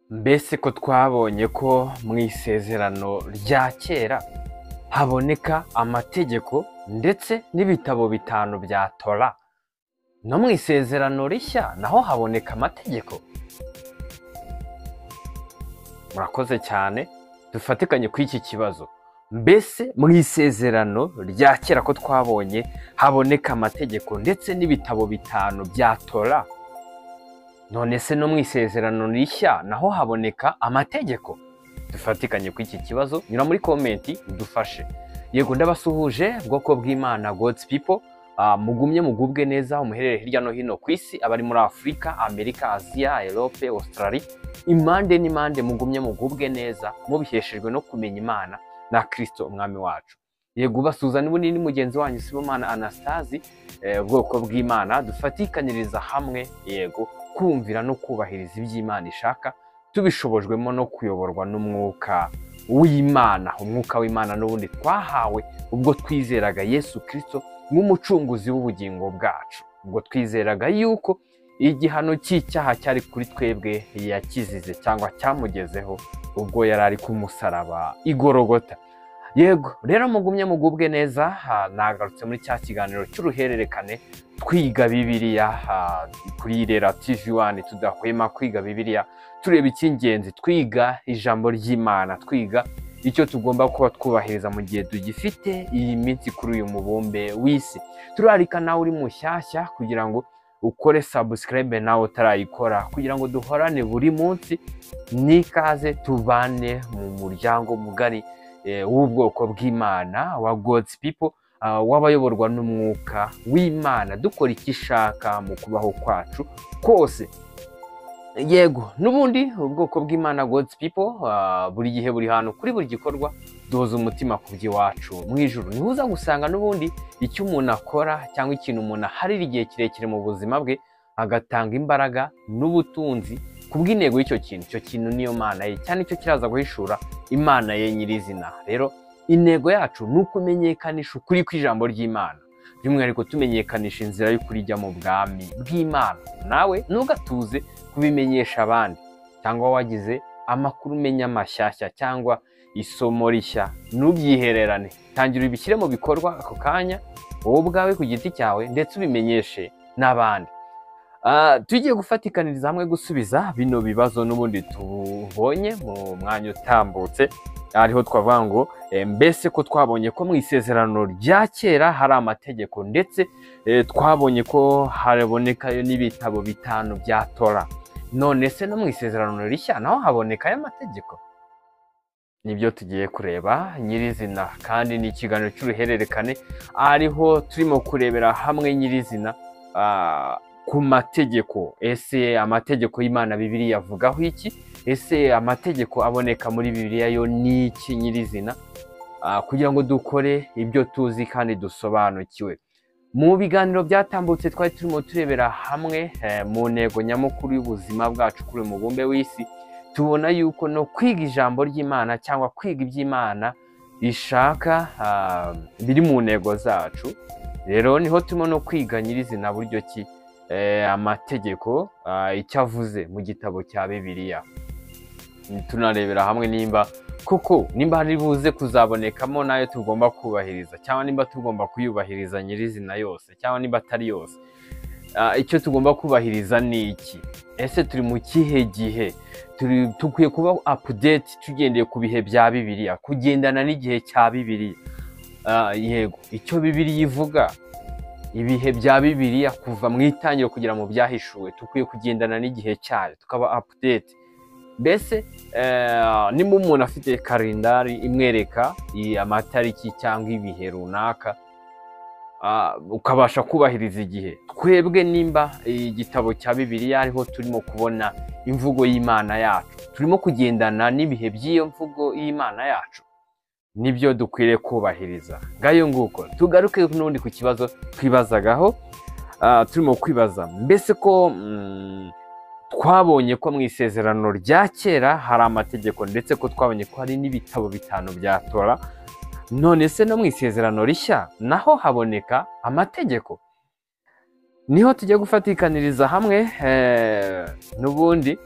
Mbese ko twabonye ko mu isezerano rya kera haboneka amategeko ndetse n'ibitabo bitanu bya Tora, no mu isezerano rishya naho haboneka amategeko? Murakoze cyane, dufatikanye kuri iki kibazo. Mbese mu isezerano rya kera ko twabonye haboneka amategeko ndetse n'ibitabo bitanu bya Tora, none se no mu isezerano rishya naho haboneka amategeko? Dufatikanye kuri iki kibazo, nyura muri comment udufashe. Yego, ndabasuhuje bwoko bw'Imana, God's people. Mugumye mugubwe neza umuherere hirya no hino ku isi, abari muri Afurika, Amerika, Aziya, Europe, Australia, impande n'impande, mugumye mugubwe neza mubiheshejwe no kumenya Imana na Kristo umwami wacu. Yego, basuhuza n'ubundi ni mugenzi wanyu Sibomana Anastasi. Ubwoko bw'Imana, dufatikanyiriza hamwe, yego, kumvira no kubahiriza iby'Imana ishaka, tubishobojwemo no kuyoborwa n'umwuka w'Imana. Umwuka w'Imana n'ubundi twahawe ubwo twizeraga Yesu Kristo nk'umucunguzi w'ubugingo bwacu, ubwo twizeraga yuko igihano cy'icyaha cyari kuri twebwe yakizize cyangwa cyamugezeho ubwo yari ari ku musaraba igorogota. Yego rero, mugumye mugubwe neza. Nagarutse muri cya kiganiro cy'uruhererekane twiga Bibiliya kuri Irera TV 1. Tudahwema kwiga Bibiliya, tureba icy'ingenzi, twiga ijambo ry'Imana, twiga icyo tugomba kuba twubahiriza mu gihe tugifite iyi minsi kuri uyu mubumbe w'isi. Turarika nawe uri mushyashya kugira ngo ukore subscribe, nawe utarayikora, kugira ngo duhorane buri munsi. N'ikaze tubane mu muryango mugari w'ubwoko bw'Imana wa God's people, w'abayoborwa n'umwuka w'Imana, dukora icyo ishaka mu kubaho kwacu kose. Yego, n'ubundi ubwoko bw'Imana, God's people, buri gihe, buri hantu, kuri buri gikorwa, duhoza umutima ku by'iwacu mu ijuru. Niho uza gusanga n'ubundi icyo umuntu akora cyangwa ikintu umuntu aharira igihe kirekire mu buzima bwe, agatanga imbaraga n'ubutunzi ku bw'intego y'icyo kintu. Icyo kintu niyo Mana ye, cyane icyo kiraza guhishura Imana ye nyirizina. Rero intego yacu ni ukumenyekanisha ukuri kw'ijambo ry'Imana, by'umwihariko tumenyekanisha inzira y'ukuri ijya mu bwami bw'Imana. Nawe ntugatuze kubimenyesha abandi, cyangwa wagize amakuru umenya mashyashya cyangwa isomo rishya, ntubyihererane. Tangira ubishyire mu bikorwa ako kanya, wowe ubwawe ku giti cyawe, ndetse ubimenyeshe n'abandi. Tugiye gufatikaniriza hamwe gusubiza bino bibazo n'ubundi tubonye mu mwanya utambutse, ariho twavuga ngo mbese ko twabonye ko mu isezerano rya kera hari amategeko, ndetse twabonye ko habonekayo n'ibitabo bitanu bya Tora, none se no mu isezerano rishya naho habonekayo amategeko? Nibyo tugiye kureba nyirizina, kandi ni ikiganiro cy'uruhererekane ariho turimo kurebera hamwe nyirizina ku mategeko. Ese amategeko y'Imana Bibiliya avugaho iki? Ese amategeko aboneka muri Bibiliya yo ni iki nyirizina? Kugira ngo dukore ibyo tuzi kandi dusobanukiwe. Mu biganiro byatambutse twari turimo turebera hamwe mu ntego nyamukuru y'ubuzima bwacu kuri uyu mubumbe w'isi, tubona yuko no kwiga ijambo ry'Imana cyangwa kwiga iby'Imana ishaka biri mu ntego zacu. Rero niho turimo no kwiga nyirizina buryo ki amategeko icyo avuze mu gitabo cya Bibiliya, tunarebera hamwe nimba koko nimba hari buze kuzabonekamo nayo tugomba kubahiriza, cyangwa nimba tugomba kuyubahiriza nyirizina yose, cyangwa nimba atari yose. Icyo tugomba kubahiriza ni iki? Ese turi mu kihe gihe? Dukwiye kuba update tugendeye ku bihe bya Bibiliya, kugendana n'igihe cya Bibiliya. Yego, icyo Bibiliya ivuga, ibihe bya Bibiliya kuva mu itangiriro kugera mu Byahishuwe, dukwiye kugendana n'igihe cyayo, tukaba update. Mbese nimba umuntu afite kalendari imwereka amatariki cyangwa ibihe runaka, ukabasha kubahiriza igihe, twebwe nimba igitabo cya Bibiliya ariho turimo kubona imvugo y'Imana yacu, turimo kugendana n'ibihe by'iyo mvugo y'Imana yacu, nibyo dukwiriye kubahiriza. Ngayo nguko, tugaruke n'ubundi ku kibazo twibazagaho. Turimo kwibaza, mbese ko twabonye ko mu isezerano rya kera hari amategeko, ndetse ko twabonye ko hari n'ibitabo bitanu bya Tora, none se no mu isezerano rishya naho haboneka amategeko? Niho tujya gufatikaniriza hamwe n'ubundi.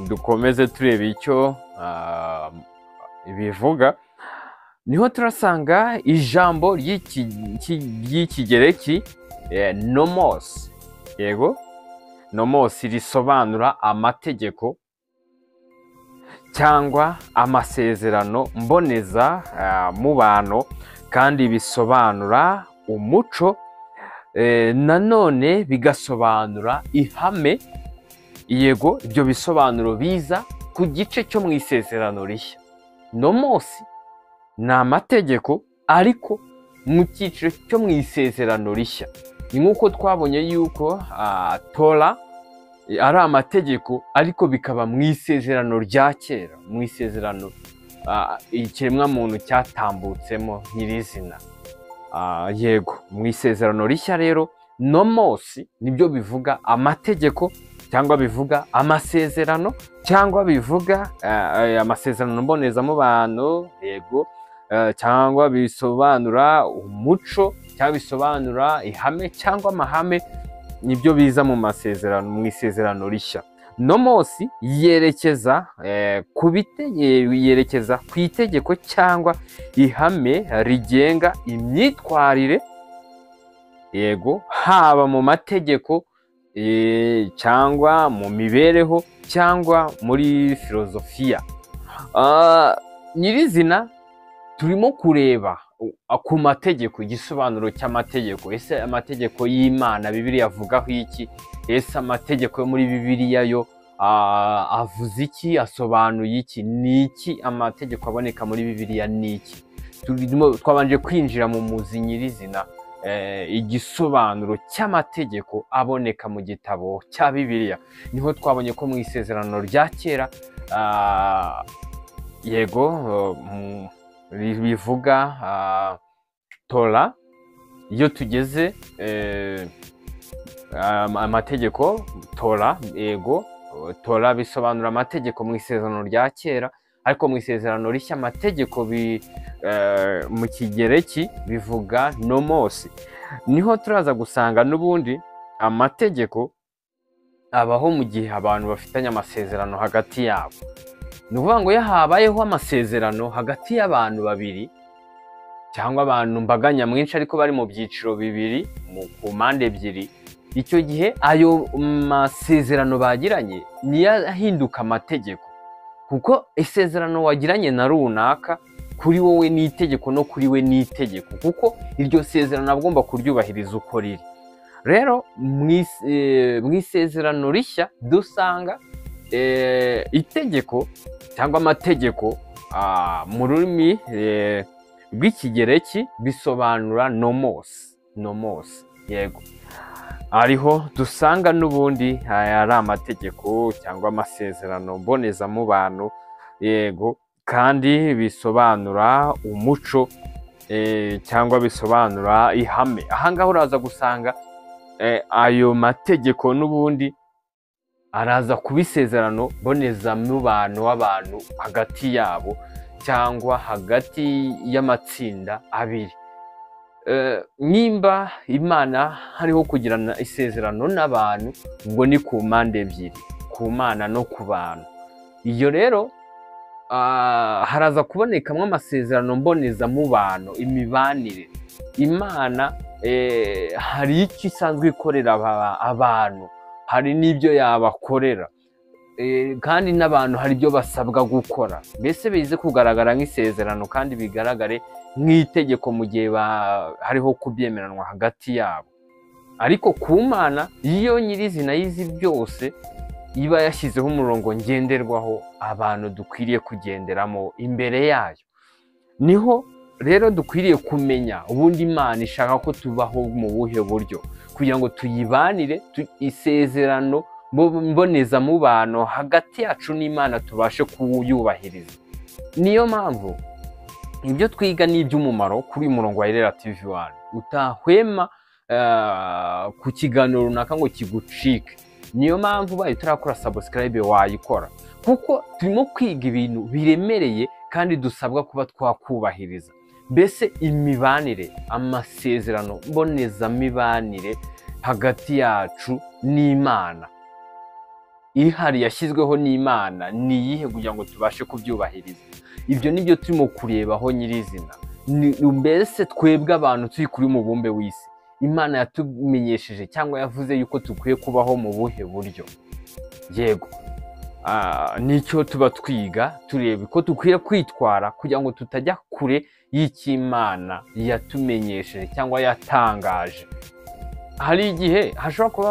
Dukomeze tureba icyo bivuga. Niho turasanga ijambo ry'Ikigereki nomos, yego, nomos risobanura amategeko cyangwa amasezerano mboneza mubano, kandi bisobanura umuco, nanone bigasobanura ihame. Yego, ibyo bisobanuro biza ku gice cyo mu isezerano rishya. Nomos ni amategeko ariko mu cyiciro cyo mu isezerano rishya. Ni nk'uko twabonye yuko Tora ari amategeko ariko bikaba mu isezerano rya kera, mu isezerano ikiremwamuntu cyatambutsemo nyirizina. Yego, mu isezerano rishya rero nomos nibyo bivuga amategeko, cyangwa bivuga amasezerano, cyangwa bivuga amasezerano mbonezamubano, yego, cyangwa bisobanura umuco, cyangwa bisobanura ihame cyangwa amahame, nibyo biza mu masezerano, mu isezerano rishya. Nomos yerekeza yerekeza ku itegeko cyangwa ihame rigenga imyitwarire, yego, haba mu mategeko cyangwa mu mibereho cyangwa muri filozofiya. Nyirizina turimo kureba ku mategeko, igisobanuro cy'amategeko. Ese amategeko y'Imana Bibiliya avugaho iki? Ese amategeko yo muri Bibiliya yo avuze iki? Asobanuye iki? Ni iki amategeko aboneka muri Bibiliya ni iki? Twabanje kwinjira mu muzi nyirizina, igisobanuro cy'amategeko aboneka mu gitabo cya Bibiliya. Niho twabonye ko mu isezerano rya kera, yego, bivuga Tora. Iyo tugeze amategeko Tora, yego, Tora bisobanura amategeko mu isezerano rya kera, ariko mu isezerano rishya amategeko mu Kigereki bivuga nomos. Niho turaza gusanga n'ubundi amategeko abaho mu gihe abantu bafitanye amasezerano hagati yabo. Ni ukuvuga ngo iyo habayeho amasezerano hagati y'abantu babiri cyangwa abantu mbaga nyamwinshi ariko bari mu byiciro bibiri, ku mpande ebyiri, icyo gihe ayo masezerano bagiranye niyo ahinduka amategeko, kuko isezerano wagiranye na runaka kuri wowe ni itegeko no kuri we ni itegeko, kuko iryo sezerano agomba kuryubahiriza uko riri. Rero mu isezerano rishya dusanga itegeko cyangwa amategeko mu rurimi rw'Ikigereki bisobanura nomos, nomos, yego, ariho dusanga n'ubundi ari amategeko cyangwa amasezerano mbonezamubano, yego, kandi bisobanura umuco cyangwa bisobanura ihame. Ahangaha uraza gusanga ayo mategeko n'ubundi araza kuba isezerano mbonezamubano w'abantu hagati yabo cyangwa hagati y'amatsinda abiri. Nimba Imana hariho kugirana isezerano n'abantu, ubwo ni ku mpande ebyiri, ku Mana no ku bantu. Iyo rero haraza kubonekamo amasezerano mbonezamubano, imibanire. Imana hari icyo isanzwe ikorera abantu, hari n'ibyo yabakorera, kandi n'abantu hari ibyo basabwa gukora. Mbese bize kugaragara nk'isezerano kandi bigaragare nk'itegeko mu gihe hariho kubyemeranwa hagati yabo. Ariko ku Mana iyo nyirizina yizi byose, iba yashyizeho umurongo ngenderwaho abantu dukwiriye kugenderamo imbere yayo. Niho rero dukwiriye kumenya ubundi Imana ishaka ko tubaho mu buhe buryo, kugira ngo tuyibanire isezerano mbonezamubano hagati yacu n'Imana tubashe kuyubahiriza. Niyo mpamvu ibyo twiga ni iby'umumaro kuri uyu murongo wa Irera TV 1. Utahwema ku kiganiro runaka ngo kigucike. Niyo mpamvu bayo turakora subscribe wayikora, kuko turimo kwiga ibintu biremereye kandi dusabwa kuba twakubahiriza. Mbese imibanire, amasezerano mbonezamibanire hagati yacu n'Imana. ihari yashyizweho n'Imana ni iyihe kugira ngo tubashe kubyubahiriza. Ibyo nibyo turimo kurebaho nyirizina. Mbese twebwe abantu turi kuri mubumbe w'isi, Imana yatumenyesheje cyangwa yavuze yuko dukwiye kubaho mu buhe buryo? Yego, nicyo tuba twiga, tureba ko dukwiye kwitwara kugira ngo tutajya kure y'Imana yatumenyesheje cyangwa yatangaje. Hari igihe hashobora kuba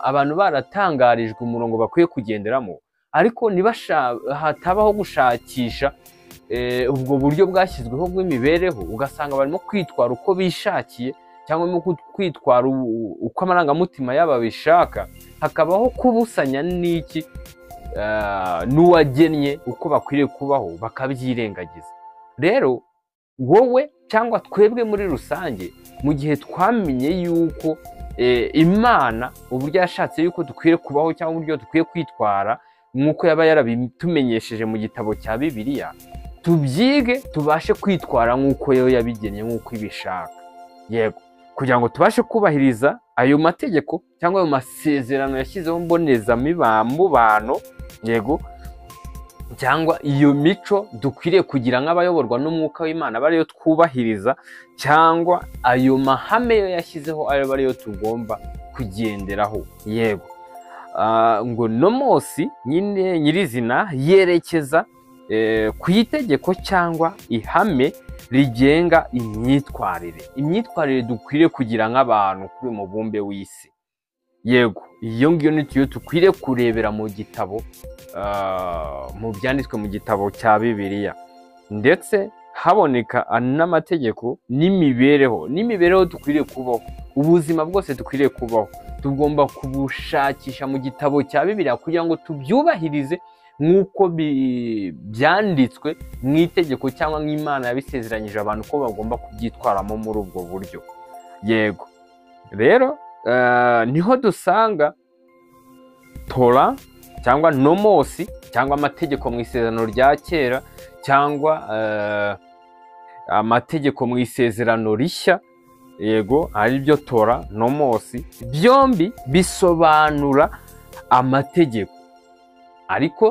abantu baratangarijwe umurongo bakwiye kugenderamo, ariko hatabaho gushakisha ubwo buryo bwashyizweho bw'imibereho, ugasanga barimo kwitwara uko bishakiye cyangwa barimo kwitwara uko amarangamutima yabo abishaka, hakabaho kubusanya n'iki n'uwagennye uko bakwiriye kubaho, bakabyirengagiza. Rero wowe cyangwa twebwe muri rusange, mu gihe twamenye yuko Imana uburyo yashatse yuko dukwiye kubaho cyangwa uburyo dukwiye kwitwara nk'uko yaba yarabitumenyesheje mu gitabo cya Bibiliya, tubyige tubashe kwitwara nk'uko yo yabigennye, nk'uko ibishaka. Yego, kugira ngo tubashe kubahiriza ayo mategeko cyangwa ayo masezerano yashyizeho mbonezamibano, yego, cyangwa iyo mico dukwiriye kugira nk'abayoborwa n'umwuka w'Imana ariyo twubahiriza, cyangwa ayo mahame yo yashyizeho ayo ariyo tugomba kugenderaho. Yego, ngo nomosi nyine nyirizina yerekeza ku itegeko cyangwa ihame rigenga imyitwarire, imyitwarire dukwiriye kugira nk'abantu kuri mubumbe w'isi. Yego, iyo ngiyo niyo dukwiriye kurebera mu gitabo, mu byanditswe mu gitabo cya Bibiliya, ndetse haboneka n'amategeko n'imibereho, n'imibereho dukwiriye kubaho, ubuzima bwose dukwiriye kubaho tugomba kubushakisha mu gitabo cya Bibiliya kugira ngo tubyubahirize nk'uko byanditswe mu itegeko cyangwa nk'Imana yabisezeranyije abantu ko bagomba kubyitwaramo muri ubwo buryo. Yego, rero niho dusanga Tora cyangwa nomosi cyangwa amategeko mu isezerano rya kera cyangwa amategeko mu isezerano rishya. Yego, ari byo Tora nomosi, byombi bisobanura amategeko, ariko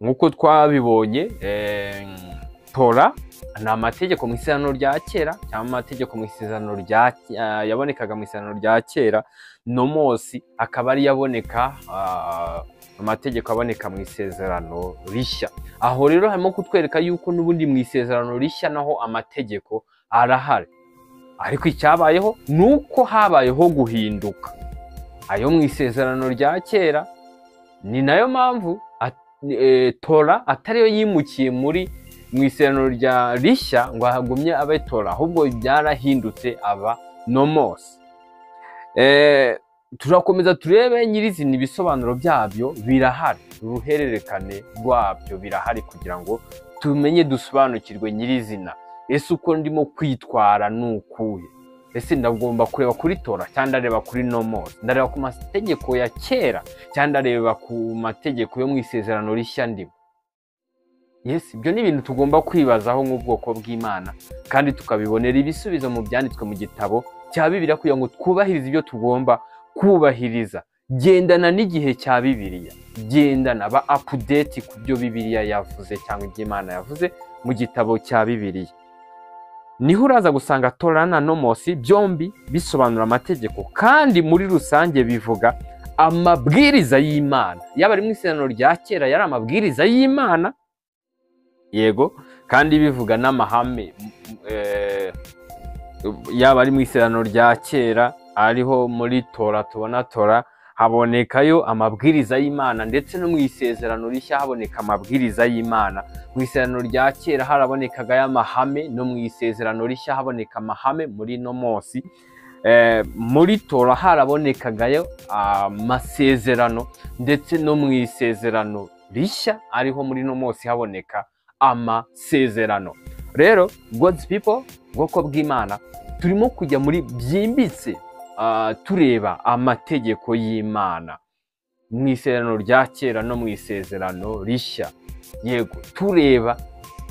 nk'uko twabibonye Tora ni amategeko mu isezerano rya kera cyangwa amategeko mu isezerano rya yabonekaga mu isezerano rya kera, nomosi akaba ari yaboneka amategeko aboneka mu isezerano rishya. Aho rero harimo kutwereka yuko n'ubundi mu isezerano rishya naho amategeko arahari, ariko icyabayeho nuko habayeho guhinduka ayo mu isezerano rya kera. Ni nayo mpamvu Tora atariyo yimukiye muri mu isezerano rya rishya ngo hagumye abe Tora, ahubwo byarahindutse aba nomosi. Turakomeza turebe nyirizina ibisobanuro byabyo birahari, uruhererekane rwabyo birahari kugira ngo tumenye dusobanukirwe nyirizina. Ese uko ndimo kwitwara ni ukuhe? Ese ndagomba kureba kuri Tora cyangwa ndareba kuri nomosi? Ndareba ku mategeko ya kera cyangwa ndareba ku mategeko yo mu isezerano rishya ndimo? Yes, ibyo ni ibintu tugomba kwibazaho nk'ubwoko bw'Imana, kandi tukabibonera ibisubizo mu byanditswe mu gitabo cya Bibiliya kugira ngo twubahirize ibyo tugomba kubahiriza. Gendana n'igihe cya Bibiliya, gendana, ba update ku byo Bibiliya yavuze cyangwa ibyo Imana yavuze mu gitabo cya Bibiliya. Niho uraza gusanga Tora na nomosi byombi bisobanura amategeko, kandi muri rusange bivuga amabwiriza y'Imana. Yaba ari mu isezerano rya kera yari amabwiriza y'Imana, yego, kandi bivuga n'amahame. Yaba ari mu isezerano rya kera ariho muri Tora tubona Tora habonekayo amabwiriza y'Imana, ndetse no mu isezerano rishya haboneka amabwiriza y'Imana. Mu isezerano rya kera harabonekaga y'amahame, no mu isezerano rishya haboneka amahame muri nomosi. Muri Tora harabonekagayo amasezerano, ndetse no mu isezerano rishya ariho muri nomosi haboneka amasezerano. Rero God's people, ubwoko bw'Imana, turimo kujya muri byimbitse tureba amategeko y'Imana mu isezerano rya kera no mu isezerano rishya. Yego, tureba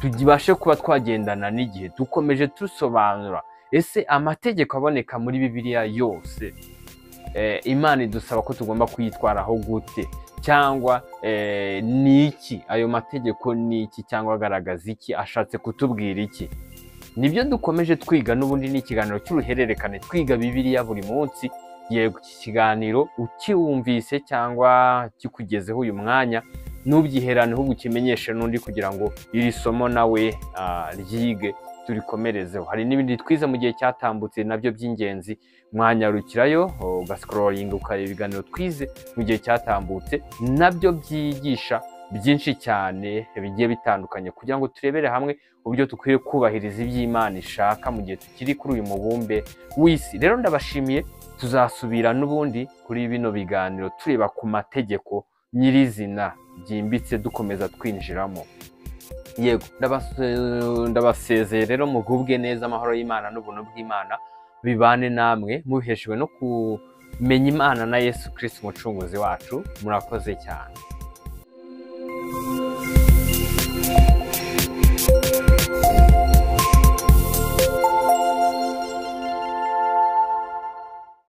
tugibashe kuba twagendana n'igihe, dukomeje dusobanura ese amategeko aboneka muri Bibiliya yose Imana idusaba ko tugomba kuyitwaraho gute, cyangwa ni iki ayo mategeko, ni iki cyangwa agaragaza iki, ashatse kutubwira iki? Nibyo dukomeje twiga. N'ubundi ni ikiganiro cy'uruhererekane, twiga Bibiliya buri munsi. Yego, iki kiganiro ukiwumvise cyangwa kikugezeho uyu mwanya, ntubyiherane, ahubwo ukimenyeshe n'undi kugira ngo iri somo nawe ryige, turikomerezeho. Hari n'ibindi twize mu gihe cyatambutse nabyo by'ingenzi, mwanyarukirayo ugasikororinga ukareba ibiganiro twize mu gihe cyatambutse, nabyo byigisha byinshi cyane bigiye bitandukanye, kugira ngo turebere hamwe uburyo dukwiye kubahiriza iby'Imana ishaka mu gihe tukiri kuri uyu mubumbe w'isi. Rero ndabashimiye, tuzasubira n'ubundi kuri bino biganiro tureba ku mategeko nyirizina byimbitse, dukomeza twinjiramo. Yego, ndabasezeye rero, mugubwe neza, amahoro y'Imana n'ubuntu bw'Imana bibane namwe, mubiheshejwe no kumenya Imana na Yesu Kristo umucunguzi wacu. Murakoze cyane.